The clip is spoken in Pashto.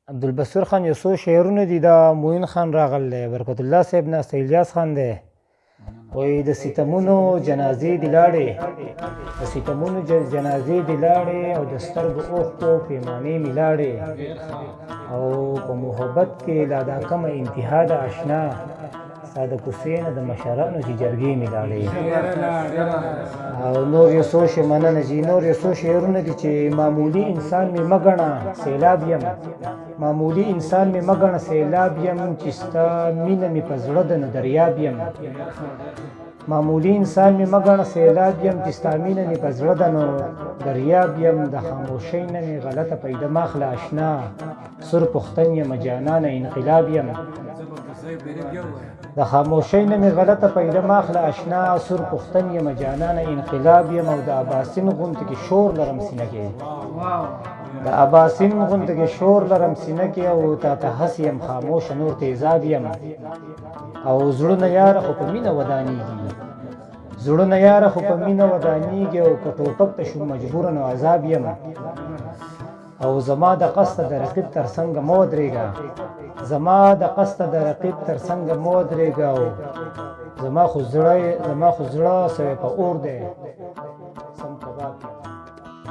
عبدالبصیر خان یو څو شعرونه دي. دا معین خان راغلی دی، برکت الله صاحب ناست دی، الیاس خان دی. وایي د ستمونو جنازې دي لاړې، د ستمونو جنازې دي لاړې، او د سترګو اوښکو پیمانې مې لاړې، او په محبت کې لا دا کمه انتها ده اشنا، ستا د کوڅې نه د مشرانو چې جرګې مې لاړې. او نور یو څو شی، مننه جي. نور یو څو شعرونه دي چې معمولي انسان مې مه ګڼه سیلاب یم، معمولي انسان مې مه ګڼه سیلاب یم، چې ستا مینه مې په زړه ده نو دریاب یم. معمولي انسان مې مه ګڼه سیلاب یم، چې ستا مینه مې په زړه ده نو دریاب یم. د خاموشۍ نه مې غلطه پیدا ماخله اشنا، سور پښتن یم جانانه انقلاب یم. د خاموشۍ نه مې غلطه پیدا ماخله اشنا، سور پښتن یم جانانه انقلاب یم. او د اباسین غونډه کې شور لرم سینه کې، د اباسین غونډه کې شور لرم سینه کې، او تا ته هسې یم خاموش نور تیزاب یم. او زړونه یاره خو په مینه ودانیږي، زړونه یاره خو په مینه ودانیږي، او که ټوپک ته شوم مجبور نو عذاب یم. او زما د قصد د رقیب تر څنګه مه ودرېږه، زما د قصد د رقیب تر څنګه مه ودرېږه، او زما خو زړه، زما خو زړه سوی په اور دی.